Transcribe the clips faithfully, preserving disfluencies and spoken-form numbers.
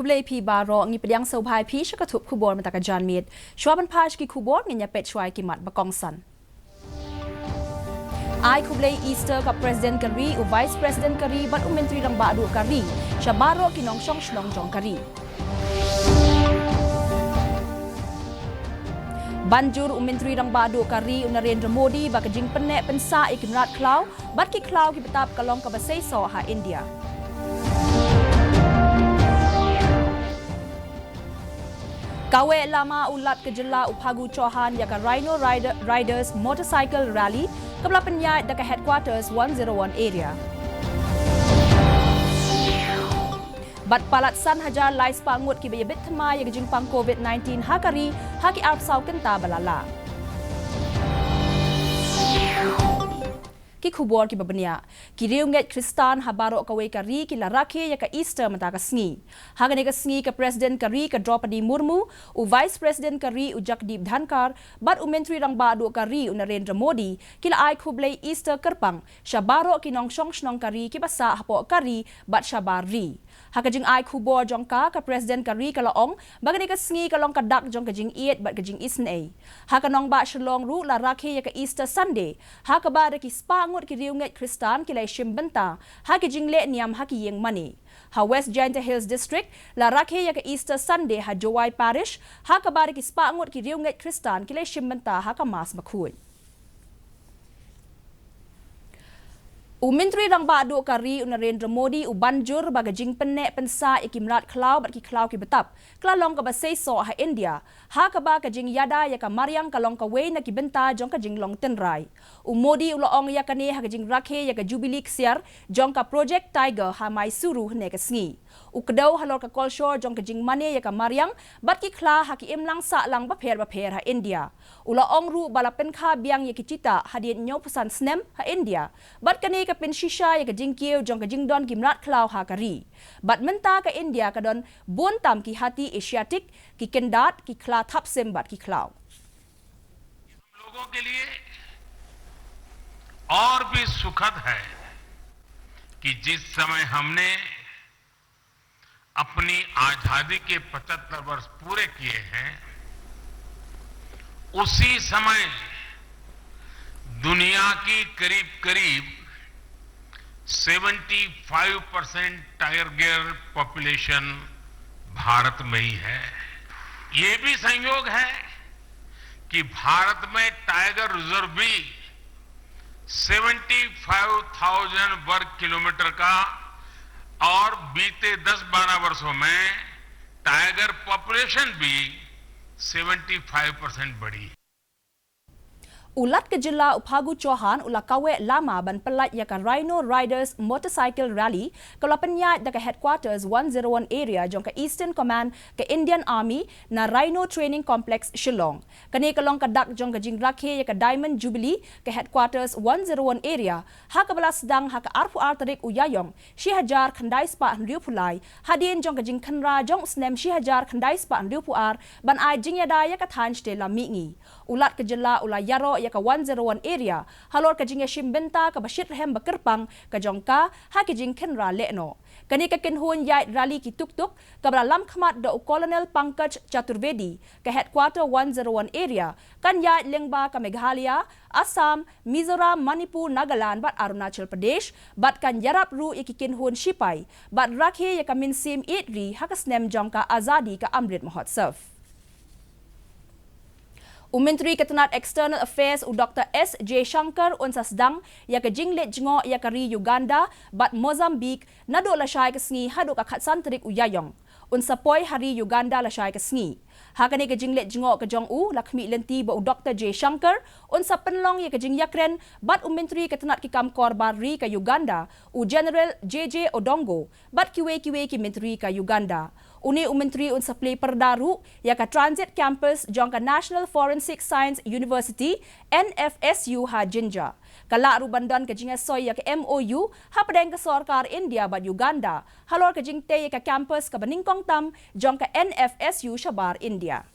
Khublei phi baroh, ngi pdiang sngewbha ïa phi sha ka thup khubor mynta ka janmiet. Shuwa ban phai sha ki khubor, ngin ïa peit shuwa ïa ki mat ba kongsan. Ai khublei Easter ka President ka ri, u Vice President ka ri bad u Myntri Rangbah Duh ka ri sha baroh ki nongshong shnong jong ka ri. Ban jur u Myntri Rangbah Duh ka ri u Narendra Modi ba ka jingpynneh pynsah ïa ki mrad khlaw bad ki khlaw ki btap ka long kaba seisoh ha India. Kaweh lama u Lat ka jylla u Phagu Chauhan ïa ka Rhino Rider, Riders Motorcycle Rally kaba la pynïaid da ka Headquarters one zero one area. Bad palat san hajar lai spah ngut kiba ïa bit thymmai ïa ka jingpang covid nineteen ha ka ri ha ki arphew saw kynta ba la lah. Ki khubor kiba bniah. Ki riewngeit Khristan ha baroh kawei ka ri ki la rakhe ïa ka Easter mynta ka sngi. Ha kane ka sngi ka President ka ri ka Droupadi Murmu, u Vice President ka ri u Jagdeep Dhankhar bad u Myntri Rangbah Duh ka ri u Narendra Modi ki la ai khublei Easter kyrpang sha baroh ki nongshong shnong ka ri kiba sah hapoh ka ri bad shabar ri. Ha ka jingai khubor jong ka, ka President ka ri ka la ong ba kane ka sngi ka long ka dak jong ka jingïeit bad ka jingisynei. Ha ka nongbah Shillong ruh la rakhe ïa ka Easter Sunday ha kaba da ki spah ngut ki riewngeit Khristan ki la ïashim bynta ha ki jingleh niam ha ki ïing mane. Ha West Jaiñtia Hills District la rakhe ïa ka Easter Sunday ha Jowai Parish ha kaba da ki spah ngut ki riewngeit Khristan ki la ïashim bynta ha ka Mass bakhuid. U Myntri Rangbah Duh ka ri u Narendra Modi u ban jur ba ka jingpynneh pynsah ïa ki mrad khlaw bad ki khlaw ki btap ka la long kaba seisoh ha India ha kaba ka jingïada ïa ka mariang ka long kawei na ki bynta jong ka jinglong tynrai. U Modi u la ong ïa kane ha ka jingrakhe ïa ka Jubilee ksiar jong ka Project Tiger ha Mysuru hynne ka sngi. U kdew halor ka kolshor jong ka jingmane ïa ka mariang bad ki khla ha ki imlang sahlang bapher bapher ha India. U la ong ruh ba la pynkha biang ïa ki cheetah hadien hynñiewphew san snem ha India bad kane ka pynshisha ïa ka jingkiew jong ka jingdon ki mrad khlaw ha ka ri. Bad mynta ka India ka don bun tam ki hati Asiatic, ki kyndat, ki khla thapsim bad ki khlaw. हम लोगों के लिए और भी सुखद है कि जिस समय हमने अपनी आजादी के पचहत्तर वर्ष पूरे किए हैं, उसी समय दुनिया की करीब करीब सेवेंटी फाइव परसेंट टाइगर पॉपुलेशन भारत में ही है। ये भी संयोग है कि भारत में टाइगर रिजर्व भी सेवेंटी फाइव थाउजेंड वर्ग किलोमीटर का, और बीते दस बारह वर्षों में टाइगर पॉपुलेशन भी सेवेंटी फाइव परसेंट बढ़ी है। U Lat ka jylla u Phagu Chauhan u la kaweh lama ban pyllait ïa ka Rhino Riders Motorcycle Rally kaba la pynïaid da ka Headquarters one zero one area jong ka Eastern Command ka Indian Army na Rhino Training Complex Shillong. Kane ka long ka dak jong ka jingrakhe ïa ka Diamond Jubilee ka Headquarters one zero one area ha kaba la sdang ha ka arphew ar tarik u Ïaïong shi hajar khyndai spah hynriewphew lai hadien jong ka jingkhynra jong u snem shi hajar khyndai spah hynriewphew ar ban ai jingïada ïa ka thaiñ shatei lam mihngi. U Lat ka jylla u la ïaroh ïa ka one zero one area halor ka jingïashim bynta kaba shitrhem ba kyrpang ka jong ka ha ki jingkhynra lehnoh. Kane ka kynhun ïaid rally ki tuk tuk kaba la lam khmat da u Colonel Pankaj Chaturvedi ka Headquarter one zero one area kan ïaid lyngba ka Meghalaya, Assam, Mizoram, Manipur, Nagaland bad Arunachal Pradesh bad kan ïarap ruh ïa ki kynhun shipai bad rakhe ïa ka mynsiem ïeit ri ha ka snem jong ka Azadi ka Amrit Mahotsav. U Myntri ka tnat External Affairs u Doktor S Jaishankar un sa sdang ïa ka jingleit jngoh ïa ka ri Uganda bad Mozambique naduh lashai ka sngi haduh ka khatsan tarik u Ïaïong. Un sa poi ha ri Uganda lashai ka sngi. Ha kane ka jingleit jngoh ka jong u la khmih lynti ba u Doktor Jaishankar un sa pynlong ïa ka jingïakren bad u Myntri ka tnat ki kam kor bar ri ka Uganda u General J J Odongo bad kiwei kiwei ki myntri ka Uganda. Une u myntri un sa plie pyrda ruh ïa ka Transit Campus jong ka National Forensic Science University, N F S U, ha Jinja. Ka lah ruh ban don ka jingïasoi ïa ka M O U hapdeng ka sorkar India bad Uganda halor ka jingtei ïa ka campus kaba nyngkong tam jong ka N F S U shabar India.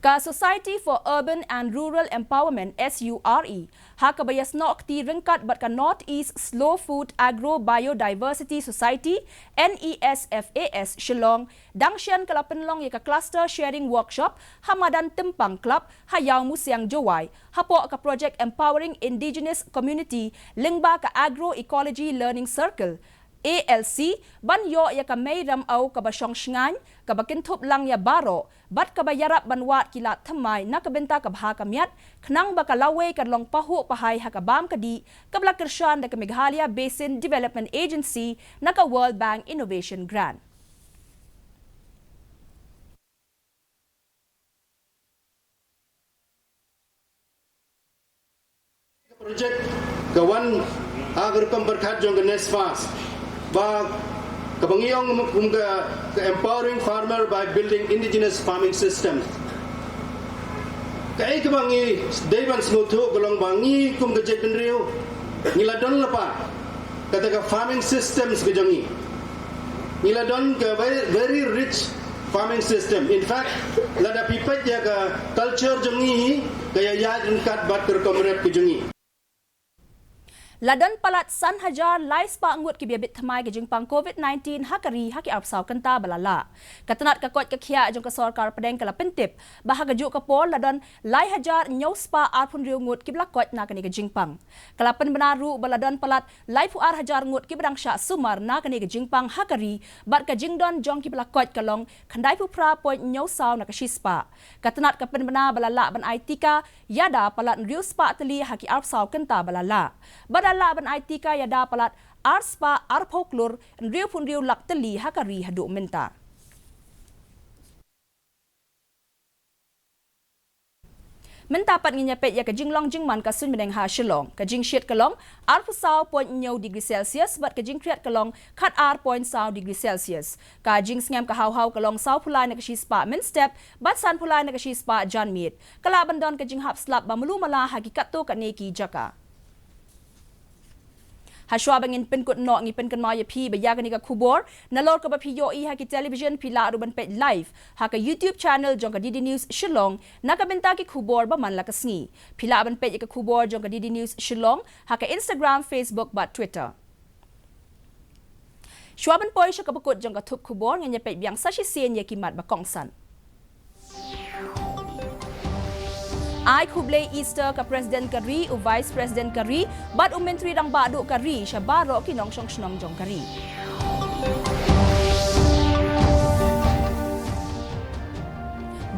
Ka Society for Urban and Rural Empowerment, S U R E, ha kaba ïasnoh kti ryngkat bad ka North East Slow Food Agro Biodiversity Society, N E S F A S, Shillong, dang shen ka la pynlong ïa ka Cluster Sharing Workshop ha madan Tympang Club, ha Ïawmusiang, Jowai, hapoh ka Project Empowering Indigenous Community lyngba ka Agroecology Learning Circle, A L C, ban ïoh ïa ka mei rem-ew kaba shong shngaiñ, kaba kynthup lang ïa baroh, bad kaba ïarap ban wad ki lad thymmai na ka bynta ka bha ka miat, khnang ba ka lawei kan long pahuh pahai ha ka bam ka dih, kaba la kyrshan da ka Meghalaya Basin Development Agency na ka World Bank Innovation Grant. Project ka wan ha ka rukom pyrkhat jong ka NESFAS, ba kaba ngi ong kum ka, ka Empowering Farmer by Building Indigenous Farming Systems. Kaei kaba ngi dei ban sngewthuh ka long ba ngi kum ka jaitbynriew ngi la don lypa kata ka farming systems ka jong ngi. Ngi la don ka very, very rich farming system. In fact, lada phi peit ïa ka culture jong ngi hi, ka ïaid ryngkat bad ka rukom rep ka jong ngi. La don palat san hajar lai spah ngut kiba ïabit thymmai ka jingpang COVID nineteen ha ka ri ha ki arphew saw kynta ba la lah. Ka tnat ka koit ka khiah jong ka sorkar pdeng ka la pyntip ba ha kajuh ka por la don lai hajar hynñiew spah arphew hynriew ngut kiba la koit na kane ka jingpang. Ka la pynbna ruh ba la don palat laiphew ar hajar ngut kiba dang shah sumar na kane ka jingpang ha ka ri, bad ka jingdon jong kiba la koit ka long khyndaiphew phra point hynñiew saw na ka shispah. Ka tnat ka pynbna ba la lah ban ai tika ïada palat hynriew spah tylli ha ki arphew saw kynta ba la lah, bad la lah ban ai tika ïada palat ar spah arphew klur hynriewphew hynriew lak tylli ha ka ri haduh mynta. Mynta pat ngin ïa peit ïa ka jinglong jingman ka suiñ bneng ha Shillong. Ka jingshit ka long arphew saw point hynñiew degree Celsius bad ka jingkhriat ka long khat ar point saw degree Celsius. Ka jingsngem ka haw haw ka long sawphew lai na ka shispah mynstep bad sanphew lai na ka shispah janmiet. Ka lah ban don ka jinghap slap ba mluh mala ha ki katto katne ki jaka. Hashwa ba ngin pynkut noh, ngi pynkynmaw ïa phi ba ïa kane ka khubor, nalor kaba phi ïohi ha ki television, phi lah ruh ban peit live ha ka YouTube channel jong ka D D News Shillong na ka bynta ki khubor ba man la ka sngi. Phi lah ban peit ïa ka khubor jong ka D D News Shillong ha ka Instagram, Facebook bad Twitter. Shuwa ban poi sha kaba kut jong ka thup khubor, ngin ïa peit biang sa shisien ïa ki mat ba kongsan. Ai khublei Easter ka President ka ri, u Vice President ka ri bad u Myntri Rangbah Duh ka ri sha baroh ki nongshong shnong jong ka ri.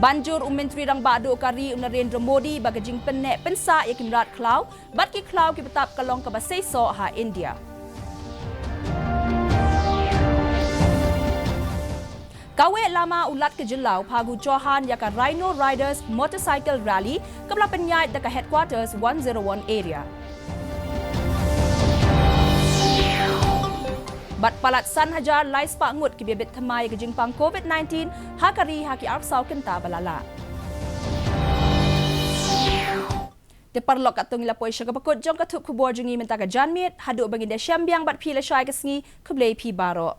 Ban jur u Myntri Rangbah Duh ka ri, u Narendra Modi, ba ka jingpynneh pynsah ïa ki mrad khlaw bad ki khlaw ki btap ka long kaba seisoh ha India. Kawei lama u Lat ka jylla u Phagu Chauhan ïa ka Rhino Riders Motorcycle Rally kaba la pynïaid da ka Headquarters one zero one area. Bad palat san hajar lai spah ngut ki bit thymmai ïa ka jingpang covid nineteen ha ka ri ha ki arphew saw kynta ba la lah. Te paralok, katto ngi la poi sha kaba kut jong ka thup khubor jong ngi mynta ka janmiet, haduh ba ngin da shem biang bad phi lashai ka sngi, khublei phi baroh.